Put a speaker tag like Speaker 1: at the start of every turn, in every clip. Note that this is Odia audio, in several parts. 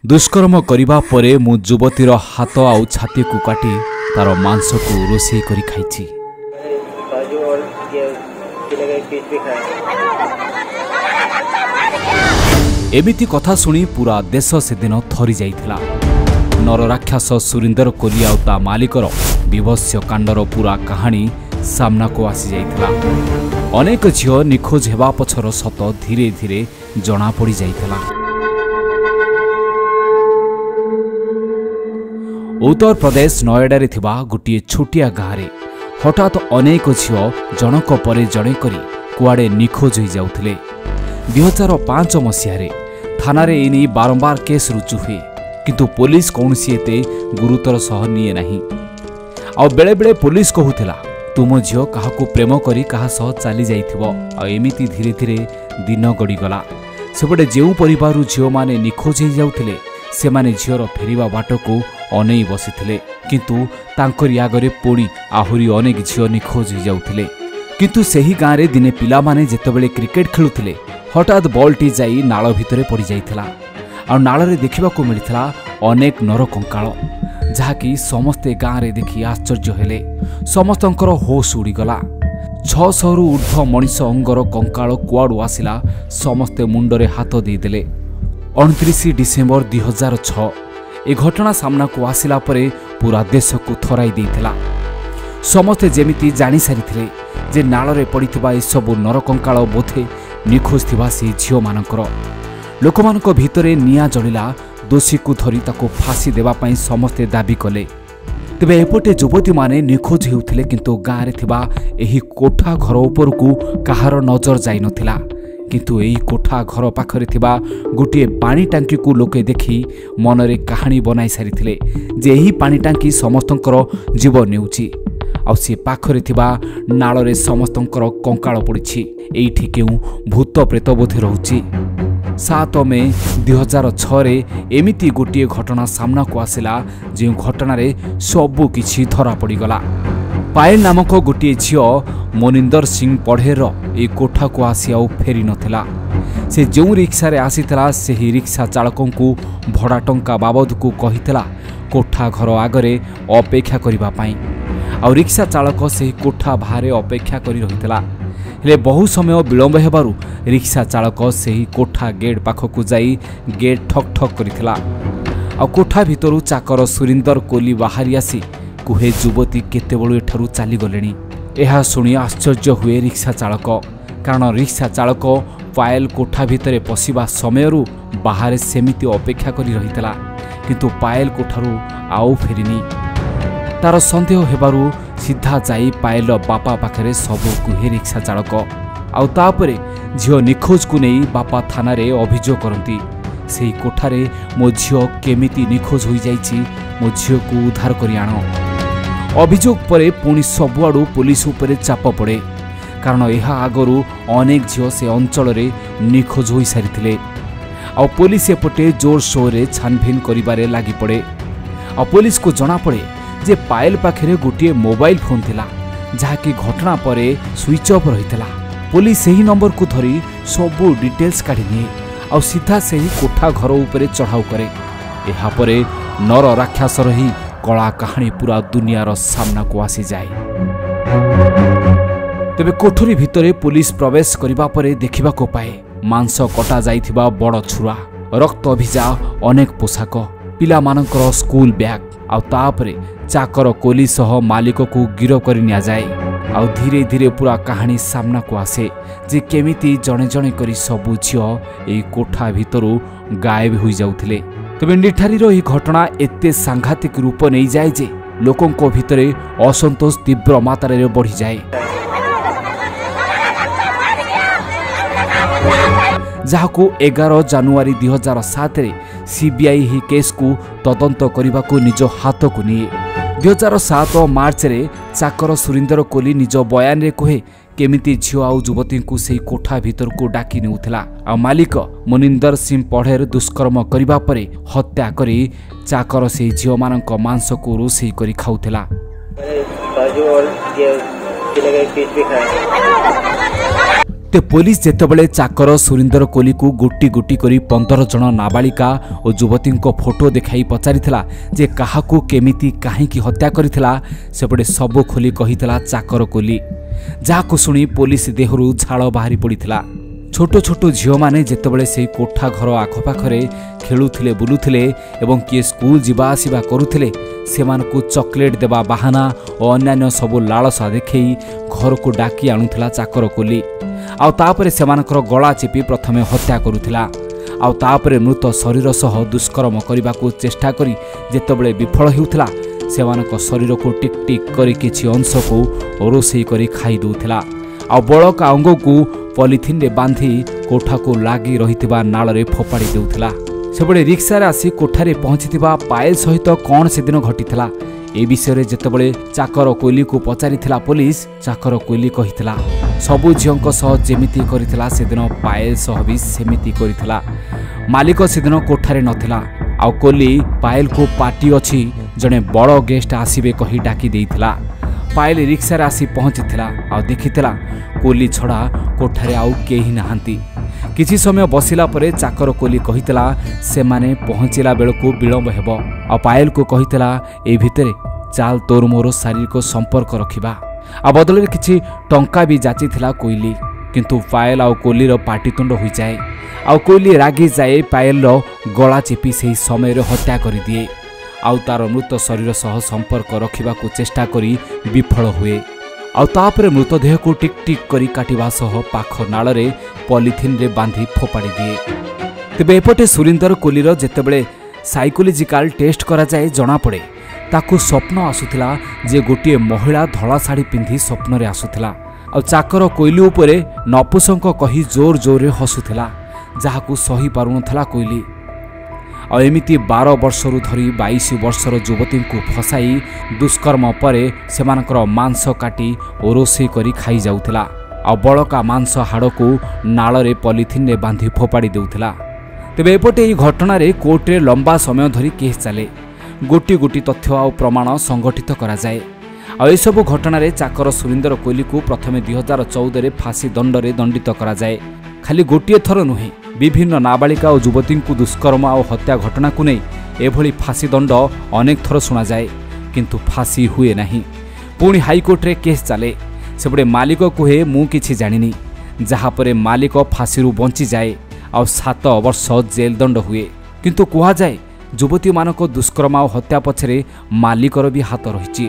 Speaker 1: ଦୁଷ୍କର୍ମ କରିବା ପରେ ମୁଁ ଯୁବତୀର ହାତ ଆଉ ଛାତିକୁ କାଟି ତାର ମାଂସକୁ ରୋଷେଇ କରି ଖାଇଛି।
Speaker 2: काजू और ये केले का एक पीस भी खाया।
Speaker 1: ଏମିତି କଥା ଶୁଣି ପୁରା ଦେଶ ସେଦିନ ଥରି ଯାଇଥିଲା। ନରରାକ୍ଷସ ସୁରିନ୍ଦର କୋଲି ଆଉ ତା ମାଲିକର ବିଭତ୍ସ କାଣ୍ଡର ପୁରା କାହାଣୀ ସାମ୍ନାକୁ ଆସିଯାଇଥିଲା। ଅନେକ ଝିଅ ନିଖୋଜ ହେବା ପଛର ସତ ଧୀରେ ଧୀରେ ଜଣାପଡ଼ି ଯାଇଥିଲା। ଉତ୍ତରପ୍ରଦେଶ ନଏଡ଼ାରେ ଥିବା ଗୋଟିଏ ଛୋଟିଆ ଗାଁରେ ହଠାତ୍ ଅନେକ ଝିଅ ଜଣକ ପରେ ଜଣେ କରି କୁଆଡ଼େ ନିଖୋଜ ହୋଇଯାଉଥିଲେ। 2005 ମସିହାରେ ଥାନାରେ ଏ ନେଇ ବାରମ୍ବାର କେସ୍ ରୁଜୁ ହୁଏ, କିନ୍ତୁ ପୋଲିସ କୌଣସି ଏତେ ଗୁରୁତର ସହ ନିଏ ନାହିଁ। ଆଉ ବେଳେବେଳେ ପୋଲିସ କହୁଥିଲା, ତୁମ ଝିଅ କାହାକୁ ପ୍ରେମ କରି କାହା ସହ ଚାଲି ଯାଇଥିବ। ଆଉ ଏମିତି ଧୀରେ ଧୀରେ ଦିନ ଗଡ଼ିଗଲା। ସେପଟେ ଯେଉଁ ପରିବାରରୁ ଝିଅମାନେ ନିଖୋଜ ହୋଇଯାଉଥିଲେ, ସେମାନେ ଝିଅର ଫେରିବା ବାଟକୁ ଅନେଇ ବସିଥିଲେ, କିନ୍ତୁ ତାଙ୍କରି ଆଗରେ ପୁଣି ଆହୁରି ଅନେକ ଝିଅ ନିଖୋଜ ହୋଇଯାଉଥିଲେ। କିନ୍ତୁ ସେହି ଗାଁରେ ଦିନେ ପିଲାମାନେ ଯେତେବେଳେ କ୍ରିକେଟ ଖେଳୁଥିଲେ, ହଠାତ୍ ବଲ୍ଟି ଯାଇ ନାଳ ଭିତରେ ପଡ଼ିଯାଇଥିଲା। ଆଉ ନାଳରେ ଦେଖିବାକୁ ମିଳିଥିଲା ଅନେକ ନରକଙ୍କାଳ, ଯାହାକି ସମସ୍ତେ ଗାଁରେ ଦେଖି ଆଶ୍ଚର୍ଯ୍ୟ ହେଲେ। ସମସ୍ତଙ୍କର ହୋସ୍ ଉଡ଼ିଗଲା। 600ରୁ ଉର୍ଦ୍ଧ୍ୱ ମଣିଷ ଅଙ୍ଗର କଙ୍କାଳ କୁଆଡ଼ୁ ଆସିଲା? ସମସ୍ତେ ମୁଣ୍ଡରେ ହାତ ଦେଇଦେଲେ। 29 ଡିସେମ୍ବର 2006 ଏ ଘଟଣା ସାମ୍ନାକୁ ଆସିଲା ପରେ ପୁରା ଦେଶକୁ ଥରାଇ ଦେଇଥିଲା। ସମସ୍ତେ ଯେମିତି ଜାଣିସାରିଥିଲେ ଯେ ନାଳରେ ପଡ଼ିଥିବା ଏସବୁ ନରକଙ୍କାଳ ବୋଧେ ନିଖୋଜ ଥିବା ସେହି ଝିଅମାନଙ୍କର। ଲୋକମାନଙ୍କ ଭିତରେ ନିଆଁ ଜଳିଲା। ଦୋଷୀକୁ ଧରି ତାକୁ ଫାଶୀ ଦେବା ପାଇଁ ସମସ୍ତେ ଦାବି କଲେ। ତେବେ ଏପଟେ ଯୁବତୀମାନେ ନିଖୋଜ ହେଉଥିଲେ, କିନ୍ତୁ ଗାଁରେ ଥିବା ଏହି କୋଠା ଘର ଉପରକୁ କାହାର ନଜର ଯାଇନଥିଲା। କିନ୍ତୁ ଏହି କୋଠା ଘର ପାଖରେ ଥିବା ଗୋଟିଏ ପାଣି ଟାଙ୍କିକୁ ଲୋକେ ଦେଖି ମନରେ କାହାଣୀ ବନାଇ ସାରିଥିଲେ ଯେ ଏହି ପାଣି ଟାଙ୍କି ସମସ୍ତଙ୍କର ଜୀବନ ନେଉଛି, ଆଉ ସେ ପାଖରେ ଥିବା ନାଳରେ ସମସ୍ତଙ୍କର କଙ୍କାଳ ପଡ଼ିଛି, ଏଇଠି କେଉଁ ଭୂତ ପ୍ରେତ ବୋଧେ ରହୁଛି। 7 ମେ 2006ରେ ଏମିତି ଗୋଟିଏ ଘଟଣା ସାମ୍ନାକୁ ଆସିଲା, ଯେଉଁ ଘଟଣାରେ ସବୁ କିଛି ଧରା ପଡ଼ିଗଲା। ପାୟଲ ନାମକ ଗୋଟିଏ ଝିଅ ମନିନ୍ଦର ସିଂ ପଢ଼େର ଏହି କୋଠାକୁ ଆସି ଆଉ ଫେରି ନଥିଲା। ସେ ଯେଉଁ ରିକ୍ସାରେ ଆସିଥିଲା, ସେହି ରିକ୍ସା ଚାଳକଙ୍କୁ ଭଡ଼ା ଟଙ୍କା ବାବଦକୁ କହିଥିଲା କୋଠା ଘର ଆଗରେ ଅପେକ୍ଷା କରିବା ପାଇଁ। ଆଉ ରିକ୍ସା ଚାଳକ ସେହି କୋଠା ବାହାରେ ଅପେକ୍ଷା କରି ରହିଥିଲା। ହେଲେ ବହୁ ସମୟ ବିଳମ୍ବ ହେବାରୁ ରିକ୍ସା ଚାଳକ ସେହି କୋଠା ଗେଟ୍ ପାଖକୁ ଯାଇ ଗେଟ୍ ଠକ୍ ଠକ୍ କରିଥିଲା। ଆଉ କୋଠା ଭିତରୁ ଚାକର ସୁରିନ୍ଦର କୋଲି ବାହାରି ଆସି କୁହେ, ଯୁବତୀ କେତେବେଳୁ ଏଠାରୁ ଚାଲିଗଲେଣି। ଏହା ଶୁଣି ଆଶ୍ଚର୍ଯ୍ୟ ହୁଏ ରିକ୍ସା ଚାଳକ, କାରଣ ରିକ୍ସା ଚାଳକ ପାୟଲ କୋଠା ଭିତରେ ପଶିବା ସମୟରୁ ବାହାରେ ସେମିତି ଅପେକ୍ଷା କରି ରହିଥିଲା, କିନ୍ତୁ ପାୟଲ କୋଠାରୁ ଆଉ ଫେରିନି। ତାର ସନ୍ଦେହ ହେବାରୁ ସିଧା ଯାଇ ପାୟଲର ବାପା ପାଖରେ ସବୁ କୁହେ ରିକ୍ସା ଚାଳକ। ଆଉ ତାପରେ ଝିଅ ନିଖୋଜକୁ ନେଇ ବାପା ଥାନାରେ ଅଭିଯୋଗ କରନ୍ତି, ସେହି କୋଠାରେ ମୋ ଝିଅ କେମିତି ନିଖୋଜ ହୋଇଯାଇଛି, ମୋ ଝିଅକୁ ଉଦ୍ଧାର କରି ଆଣ। ଅଭିଯୋଗ ପରେ ପୁଣି ସବୁଆଡ଼ୁ ପୋଲିସ ଉପରେ ଚାପ ପଡ଼େ, କାରଣ ଏହା ଆଗରୁ ଅନେକ ଝିଅ ସେ ଅଞ୍ଚଳରେ ନିଖୋଜ ହୋଇସାରିଥିଲେ। ଆଉ ପୋଲିସ ଏପଟେ ଜୋରସୋରରେ ଛାନଭିନ କରିବାରେ ଲାଗିପଡ଼େ। ଆଉ ପୋଲିସକୁ ଜଣାପଡ଼େ ଯେ ପାୟଲ ପାଖରେ ଗୋଟିଏ ମୋବାଇଲ ଫୋନ୍ ଥିଲା, ଯାହାକି ଘଟଣା ପରେ ସୁଇଚ୍ ଅଫ୍ ରହିଥିଲା। ପୋଲିସ ସେହି ନମ୍ବରକୁ ଧରି ସବୁ ଡିଟେଲ୍ସ କାଢ଼ିନିଏ ଆଉ ସିଧା ସେହି କୋଠା ଘର ଉପରେ ଚଢ଼ାଉ କରେ। ଏହାପରେ ନର ରାକ୍ଷସର ହିଁ କଳା କାହାଣୀ ପୁରା ଦୁନିଆର ସାମ୍ନାକୁ ଆସିଯାଏ। ତେବେ କୋଠରୀ ଭିତରେ ପୋଲିସ ପ୍ରବେଶ କରିବା ପରେ ଦେଖିବାକୁ ପାଏ ମାଂସ କଟା ଯାଇଥିବା ବଡ଼ ଛୁରା, ରକ୍ତ ଭିଜା ଅନେକ ପୋଷାକ, ପିଲାମାନଙ୍କର ସ୍କୁଲ ବ୍ୟାଗ୍। ଆଉ ତାପରେ ଚାକର କୋଲି ସହ ମାଲିକକୁ ଗିରଫ କରି ନିଆଯାଏ। ଆଉ ଧୀରେ ଧୀରେ ପୁରା କାହାଣୀ ସାମ୍ନାକୁ ଆସେ ଯେ କେମିତି ଜଣେ ଜଣେ କରି ସବୁ ଝିଅ ଏହି କୋଠା ଭିତରୁ ଗାୟବ ହୋଇଯାଉଥିଲେ। ତେବେ ନିଠାରୀର ଏହି ଘଟଣା ଏତେ ସାଂଘାତିକ ରୂପ ନେଇଯାଏ ଯେ ଲୋକଙ୍କ ଭିତରେ ଅସନ୍ତୋଷ ତୀବ୍ର ମାତ୍ରାରେ ବଢ଼ିଯାଏ, ଯାହାକୁ 11 ଜାନୁଆରୀ 2007ରେ ସିବିଆଇ ଏହି କେସ୍କୁ ତଦନ୍ତ କରିବାକୁ ନିଜ ହାତକୁ ନିଏ। 2007 ମାର୍ଚ୍ଚରେ ଚାକର ସୁରିନ୍ଦର କୋଲି ନିଜ ବୟାନରେ କୁହେ କେମିତି ଝିଅ ଆଉ ଯୁବତୀଙ୍କୁ ସେହି କୋଠା ଭିତରକୁ ଡାକି ନେଉଥିଲା, ଆଉ ମାଲିକ ମନିନ୍ଦର ସିଂ ପଢ଼େର ଦୁଷ୍କର୍ମ କରିବା ପରେ ହତ୍ୟା କରି ଚାକର ସେହି ଝିଅମାନଙ୍କ ମାଂସକୁ ରୋଷେଇ କରି ଖାଉଥିଲା।
Speaker 2: मैंने काजू और ये केले का एक पीस भी खाया।
Speaker 1: ତେ ପୋଲିସ ଯେତେବେଳେ ଚାକର ସୁରିନ୍ଦର କୋଲିକୁ ଗୋଟି ଗୋଟି କରି 15 ଜଣ ନାବାଳିକା ଓ ଯୁବତୀଙ୍କ ଫଟୋ ଦେଖାଇ ପଚାରିଥିଲା ଯେ କାହାକୁ କେମିତି କାହିଁକି ହତ୍ୟା କରିଥିଲା, ସେପଟେ ସବୁ ଖୋଲି କହିଥିଲା ଚାକର କୋଲି, ଯାହାକୁ ଶୁଣି ପୋଲିସ ଦେହରୁ ଝାଳ ବାହାରି ପଡ଼ିଥିଲା। ଛୋଟ ଛୋଟ ଝିଅମାନେ ଯେତେବେଳେ ସେହି କୋଠା ଘର ଆଖପାଖରେ ଖେଳୁଥିଲେ, ବୁଲୁଥିଲେ ଏବଂ କିଏ ସ୍କୁଲ ଯିବା ଆସିବା କରୁଥିଲେ, ସେମାନଙ୍କୁ ଚକୋଲେଟ୍ ଦେବା ବାହାନା ଓ ଅନ୍ୟାନ୍ୟ ସବୁ ଲାଳସା ଦେଖେଇ ଘରକୁ ଡାକି ଆଣୁଥିଲା ଚାକର କୋଲି। ଆଉ ତାପରେ ସେମାନଙ୍କର ଗଳା ଚିପି ପ୍ରଥମେ ହତ୍ୟା କରୁଥିଲା, ଆଉ ତାପରେ ମୃତ ଶରୀର ସହ ଦୁଷ୍କର୍ମ କରିବାକୁ ଚେଷ୍ଟା କରି ଯେତେବେଳେ ବିଫଳ ହେଉଥିଲା, ସେମାନଙ୍କ ଶରୀରକୁ ଟିକ୍ ଟିକ୍ କରି କିଛି ଅଂଶକୁ ରୋଷେଇ କରି ଖାଇ ଦେଉଥିଲା, ଆଉ ବଳକା ଅଙ୍ଗକୁ ପଲିଥିନରେ ବାନ୍ଧି କୋଠାକୁ ଲାଗି ରହିଥିବା ନାଳରେ ଫୋପାଡ଼ି ଦେଉଥିଲା। ସେଭଳି ରିକ୍ସାରେ ଆସି କୋଠାରେ ପହଞ୍ଚିଥିବା ପାଏଲ ସହିତ କ'ଣ ସେଦିନ ଘଟିଥିଲା, ଏ ବିଷୟରେ ଯେତେବେଳେ ଚାକର କୋଇଲିକୁ ପଚାରିଥିଲା ପୋଲିସ, ଚାକର କୋଇଲି କହିଥିଲା ସବୁ ଝିଅଙ୍କ ସହ ଯେମିତି କରିଥିଲା ସେଦିନ ପାଏଲ ସହ ବି ସେମିତି କରିଥିଲା। ମାଲିକ ସେଦିନ କୋଠାରେ ନଥିଲା, ଆଉ କୋଲି ପାଏଲକୁ ପାର୍ଟି ଅଛି, ଜଣେ ବଡ଼ ଗେଷ୍ଟ ଆସିବେ କହି ଡାକି ଦେଇଥିଲା। ପାଏଲ ରିକ୍ସାରେ ଆସି ପହଞ୍ଚିଥିଲା ଆଉ ଦେଖିଥିଲା କୋଲି ଛଡ଼ା କୋଠାରେ ଆଉ କେହି ନାହାନ୍ତି। କିଛି ସମୟ ବସିଲା ପରେ ଚାକର କୋଲି କହିଥିଲା ସେମାନେ ପହଞ୍ଚିଲା ବେଳକୁ ବିଳମ୍ବ ହେବ, ଆଉ ପାଏଲକୁ କହିଥିଲା ଏ ଭିତରେ ଚାଲ ତୋର ମୋର ଶାରୀରିକ ସମ୍ପର୍କ ରଖିବା, ଆଉ ବଦଳରେ କିଛି ଟଙ୍କା ବି ଯାଚିଥିଲା କୋଇଲି। କିନ୍ତୁ ପାଏଲ ଆଉ କୋଲିର ପାଟିତୁଣ୍ଡ ହୋଇଯାଏ, ଆଉ କୋଇଲି ରାଗିଯାଏ, ପାଏଲର ଗଳା ଚିପି ସେହି ସମୟରେ ହତ୍ୟା କରିଦିଏ, ଆଉ ତାର ମୃତ ଶରୀର ସହ ସମ୍ପର୍କ ରଖିବାକୁ ଚେଷ୍ଟା କରି ବିଫଳ ହୁଏ, ଆଉ ତାପରେ ମୃତଦେହକୁ ଟିକ୍ ଟିକ୍ କରି କାଟିବା ସହ ପାଖ ନାଳରେ ପଲିଥିନରେ ବାନ୍ଧି ଫୋପାଡ଼ି ଦିଏ। ତେବେ ଏପଟେ ସୁରିନ୍ଦର କୋଲିର ଯେତେବେଳେ ସାଇକୋଲୋଜିକାଲ ଟେଷ୍ଟ କରାଯାଏ, ଜଣାପଡ଼େ ତାକୁ ସ୍ୱପ୍ନ ଆସୁଥିଲା ଯେ ଗୋଟିଏ ମହିଳା ଧଳା ଶାଢ଼ୀ ପିନ୍ଧି ସ୍ୱପ୍ନରେ ଆସୁଥିଲା, ଆଉ ଚାକର କୋଇଲି ଉପରେ ନପୁସଙ୍କ କହି ଜୋର ଜୋରରେ ହସୁଥିଲା, ଯାହାକୁ ସହି ପାରୁନଥିଲା କୋଇଲି। ଆଉ ଏମିତି 12 ବର୍ଷରୁ ଧରି 22 ବର୍ଷର ଯୁବତୀଙ୍କୁ ଫସାଇ ଦୁଷ୍କର୍ମ ପରେ ସେମାନଙ୍କର ମାଂସ କାଟି ଓ ରୋଷେଇ କରି ଖାଇଯାଉଥିଲା, ଆଉ ବଳକା ମାଂସ ହାଡ଼କୁ ନାଳରେ ପଲିଥିନରେ ବାନ୍ଧି ଫୋପାଡ଼ି ଦେଉଥିଲା। ତେବେ ଏପଟେ ଏହି ଘଟଣାରେ କୋର୍ଟରେ ଲମ୍ବା ସମୟ ଧରି କେସ୍ ଚାଲେ, ଗୋଟି ଗୋଟି ତଥ୍ୟ ଆଉ ପ୍ରମାଣ ସଂଗଠିତ କରାଯାଏ। ଆଉ ଏସବୁ ଘଟଣାରେ ଚାକର ସୁରିନ୍ଦର କୋଇଲିକୁ ପ୍ରଥମେ 2014ରେ ଫାଶୀ ଦଣ୍ଡରେ ଦଣ୍ଡିତ କରାଯାଏ। ଖାଲି ଗୋଟିଏ ଥର ନୁହେଁ, ବିଭିନ୍ନ ନାବାଳିକା ଓ ଯୁବତୀଙ୍କୁ ଦୁଷ୍କର୍ମ ଆଉ ହତ୍ୟା ଘଟଣାକୁ ନେଇ ଏଭଳି ଫାଶୀ ଦଣ୍ଡ ଅନେକ ଥର ଶୁଣାଯାଏ, କିନ୍ତୁ ଫାଶୀ ହୁଏ ନାହିଁ। ପୁଣି ହାଇକୋର୍ଟରେ କେସ୍ ଚାଲେ। ସେପଟେ ମାଲିକ କୁହେ ମୁଁ କିଛି ଜାଣିନି, ଯାହାପରେ ମାଲିକ ଫାଶୀରୁ ବଞ୍ଚିଯାଏ ଆଉ 7 ବର୍ଷ ଜେଲ ଦଣ୍ଡ ହୁଏ। କିନ୍ତୁ କୁହାଯାଏ ଯୁବତୀମାନଙ୍କ ଦୁଷ୍କର୍ମ ଆଉ ହତ୍ୟା ପଛରେ ମାଲିକର ବି ହାତ ରହିଛି।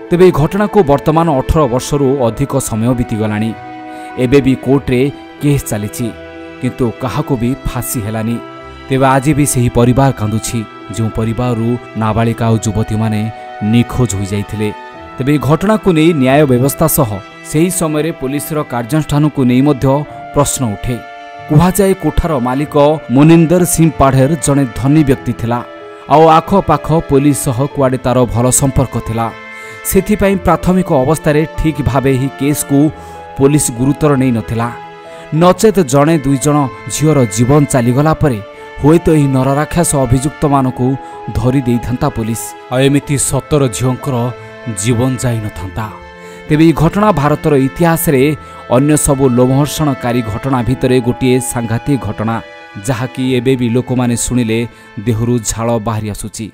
Speaker 1: ତେବେ ଏହି ଘଟଣାକୁ ବର୍ତ୍ତମାନ 18 ବର୍ଷରୁ ଅଧିକ ସମୟ ବିତିଗଲାଣି, ଏବେ ବି କୋର୍ଟରେ କେସ୍ ଚାଲିଛି, କିନ୍ତୁ କାହାକୁ ବି ଫାଶୀ ହେଲାନି। ତେବେ ଆଜି ବି ସେହି ପରିବାର କାନ୍ଦୁଛି ଯେଉଁ ପରିବାରରୁ ନାବାଳିକା ଆଉ ଯୁବତୀମାନେ ନିଖୋଜ ହୋଇଯାଇଥିଲେ। ତେବେ ଏହି ଘଟଣାକୁ ନେଇ ନ୍ୟାୟ ବ୍ୟବସ୍ଥା ସହ ସେହି ସମୟରେ ପୋଲିସର କାର୍ଯ୍ୟାନୁଷ୍ଠାନକୁ ନେଇ ମଧ୍ୟ ପ୍ରଶ୍ନ ଉଠେ। କୁହାଯାଏ କୋଠାର ମାଲିକ ମୁନିନ୍ଦର ସିଂ ପାଢ଼େର ଜଣେ ଧନୀ ବ୍ୟକ୍ତି ଥିଲା, ଆଉ ଆଖପାଖ ପୋଲିସ ସହ କୁଆଡ଼େ ତାର ଭଲ ସମ୍ପର୍କ ଥିଲା। ସେଥିପାଇଁ ପ୍ରାଥମିକ ଅବସ୍ଥାରେ ଠିକ୍ ଭାବେ ଏହି କେସ୍କୁ ପୋଲିସ ଗୁରୁତର ନେଇନଥିଲା। ନଚେତ ଜଣେ ଦୁଇ ଜଣ ଝିଅର ଜୀବନ ଚାଲିଗଲା ପରେ ହୁଏତ ଏହି ନରରାକ୍ଷସ ଅଭିଯୁକ୍ତମାନଙ୍କୁ ଧରି ଦେଇଥାନ୍ତା ପୋଲିସ, ଆଉ ଏମିତି 17 ଝିଅଙ୍କର ଜୀବନ ଯାଇନଥାନ୍ତା। ତେବେ ଏହି ଘଟଣା ଭାରତର ଇତିହାସରେ ଅନ୍ୟ ସବୁ ଲୋମହର୍ଷଣକାରୀ ଘଟଣା ଭିତରେ ଗୋଟିଏ ସାଂଘାତିକ ଘଟଣା, ଯାହାକି ଏବେ ବି ଲୋକମାନେ ଶୁଣିଲେ ଦେହରୁ ଝାଳ ବାହାରି ଆସୁଛି।